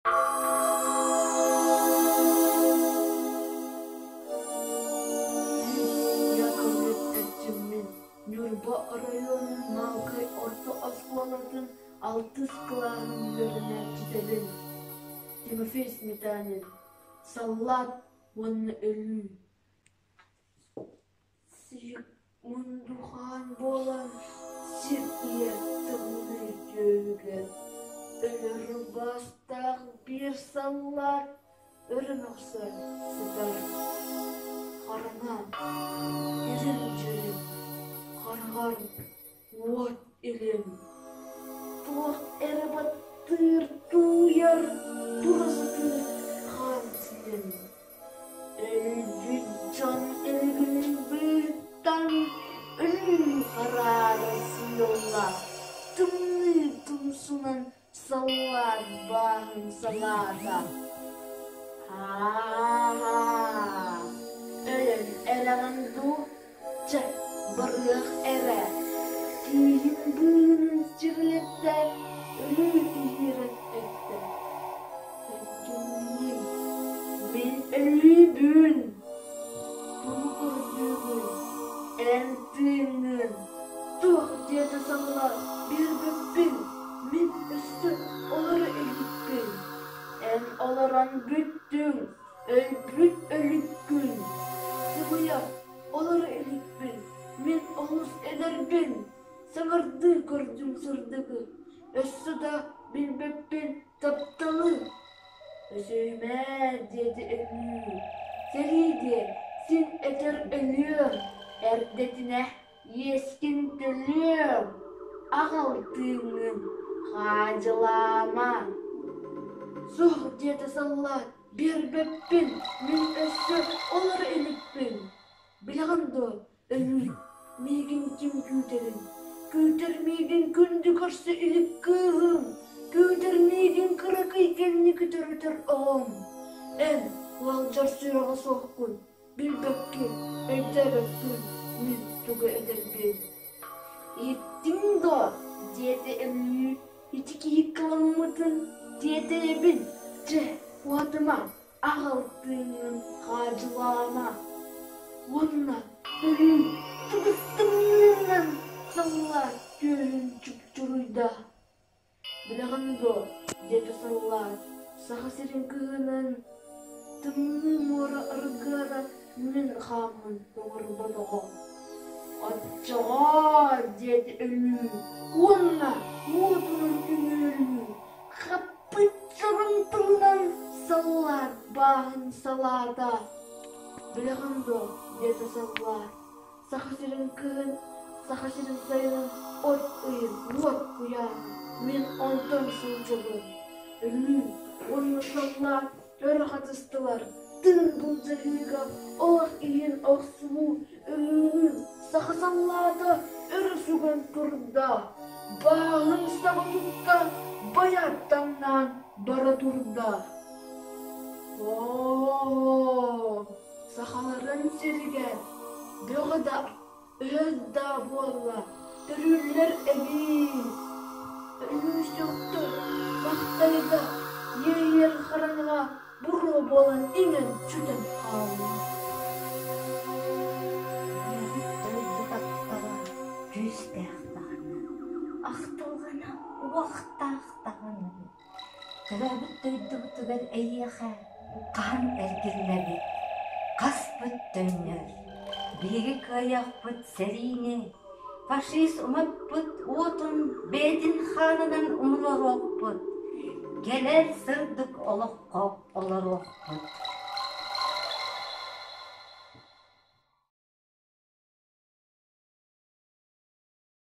Мин Яковлев Эрчиммин, Ньурба оройуонун Маалыкай орто оскуолатын алтыс кылааһын үөрэнээччитэбин. Тимофей Сметанин, Саллаат уонна өлүү Мундухаан буолан сир ийэ тымныы түөһүгэр өлөр убаастаах биир саллаат өрө мөхсөн сытар. Хараҥа, илим-дьүлүм, хараҕар уот илим, туох эрэ баттыыр, тууйар, тура сытыыр хаан силим. Өлбүт дьон өлүгүн быыһыттан өлүү хараара сыылла, тымныы тумсунан саллаат бааһын салаата. Һаа-һаа, өлөн эрэҕин дуу, чэ, барыах эрэ, тииһин быыһын чирилэттэ, өлүү иһиирэн эттэ. Кимминий? Мин өлүүбүн! Тугу көрдүүгүн? Эн тыыҥҥын! Туох диэтэ салла биэрбиппин, мин өссө олоро иликпин. Эн олорон бүттүҥ, өлбүт өлүккүн. Сымыйа, олоро иликпин, мин олус эдэрбин. Саҥардыы көрдүм сырдыгы, өссө да билбэппин тапталы. Өсөйүмээ диэтэ өлүү, сэрии диэн син этэр өлүөм, эрдэтинэ иэскин төлүөм, аҕал тыыҥҥын хаадьылаама. Суох диэтэ саллаат, биэрбэппин, мин өссө олоро иликпин. Билэҕин дуо, Өлүү, миигин ким күүтэрин, күүтэр миигин күндү көрсө илик кыыһым, күүтэр миигин кыракый кэнники төрөтөр оҕом. Эн ыалдьар сүрэҕэ суоххун, билбэккин, өйдөөбөккүн мин тугу этэрбин. Иһиттиҥ дуо? диэтэ Өлүү, ити киһи кыламмытын тиэтэйэбин, чэ, уһатыма, аҕал тыыҥҥын хаадьылаама уонна өлүү тыбыс-тымныынан саллаат түөһүн чупчуруйда. Билэҕин дуо, диэтэ саллаат, Саха сирин кыһынын тымныы муора аргыара мин хааммын тоҥорботоҕо. Оччоҕо, диэтэ өлүү уонна уотунан үҥүөлүү хап Пыт-сырын тылынан саллаат бааһын салаата. Билэҕин дуо, диэтэ саллаат, Саха сирин кыһын, Саха сирин сайынын от ыйын уот куйааһын мин онтон сылдьабын. Өлүү уонна саллаат өр хатыстылар, тыын былдьаһыыга олох иһин охсуһуу Өлүүнү саха саллаата өрө сүгэн турда, бааһын саба тутта, байааттаҥнаан бара турда. Оо, сахаларын сиригэр бөҕө да, өһөс да буолла, төрүүллэр эбиит. Өлүү сөхтө, махтайда, иэйэр хараҥаҕа буруо буолан иҥэн сүтэн хаалла. Төрөөбүт дойду таптала күүстээх даҕаны, ахтылҕана уохтаах даҕаны. Төрөөбүт дойдубутугар эйиэхэ хаһан эргиллэбит, хаспыт төннөр. Биһиги кыайыахпыт сэриини, фашист умаппыт уотун бэйэтин хаанынан умулуруохпут, кэлэр сырдык олоххо олоруохпут.